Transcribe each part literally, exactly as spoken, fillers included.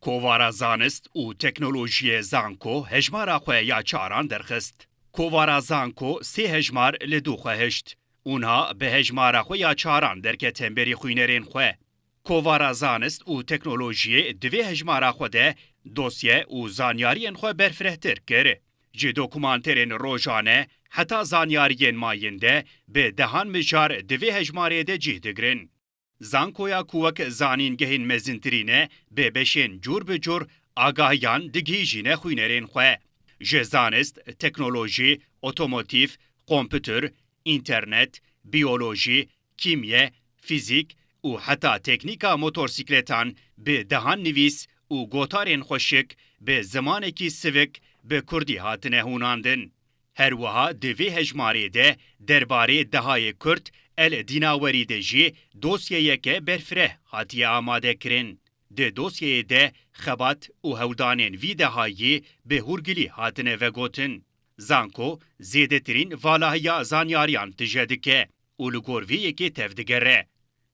Kovara Zanist û Teknolojiyê Zanko hejmara xwe ya çaran derxist. Kovara Zanko sê hejmar li dû xwe hişt û niha bi hejmara xwe ya çaran derket hemberî xwînerên xwe. Kovara Zanist û Teknolojiyê di vê hejmara xwe de dosye û zanyariyên xwe berfirehtir kir. Ji dokumanterên rojane heta zanyariyên mayîn de bi dehan mijar di vê hejmarê de cih digirin. Zankoya ku wek zanîngehên mezintirî ne, bi beşên cûr bi cûr agahiyan digihîjîne xwînerên xwe. Ji zanist, teknolojî, otomotîf, kompûter, înternet, biyolojî, kîmye, fîzîk û heta teknîka motorsîkletan bi dehan nivîs û gotarên xweşik bi zimanekî sivik bi kurdî hatine hûnandin. Her wiha di vê hejmarê de derbarê dehayê Kurd El Dînawerî de jî dosyeyeke berfireh hatiye amadekirin. Di dosyeyê de xebat û hewldanên vî dehayî bi hûrgilî hatine vegotin. Zanko zêdetirîn valahiya zanyariyan tije dike û li gor vê yekê tevdigere.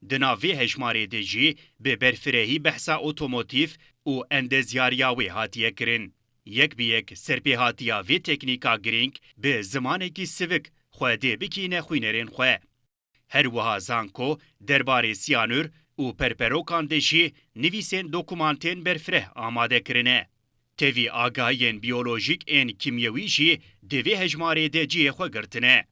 Di nav vê hejmarê de jî bi berfirehî behsa otomotîf û endezyariya wê hatiye kirin. Yek bi yek serpêhatiya vê teknîka girîng bi zimanekî sivik xwe dê bikîne xwînerên xwe. Her wiha Zanko derbarê siyanûr û perperokan de jî nivîsên dokûmantên berfireh amade kirine. Tevî agahiyên biyolojîk ên kîmyewî jî di vê hejmarê de cihê xwe girtine.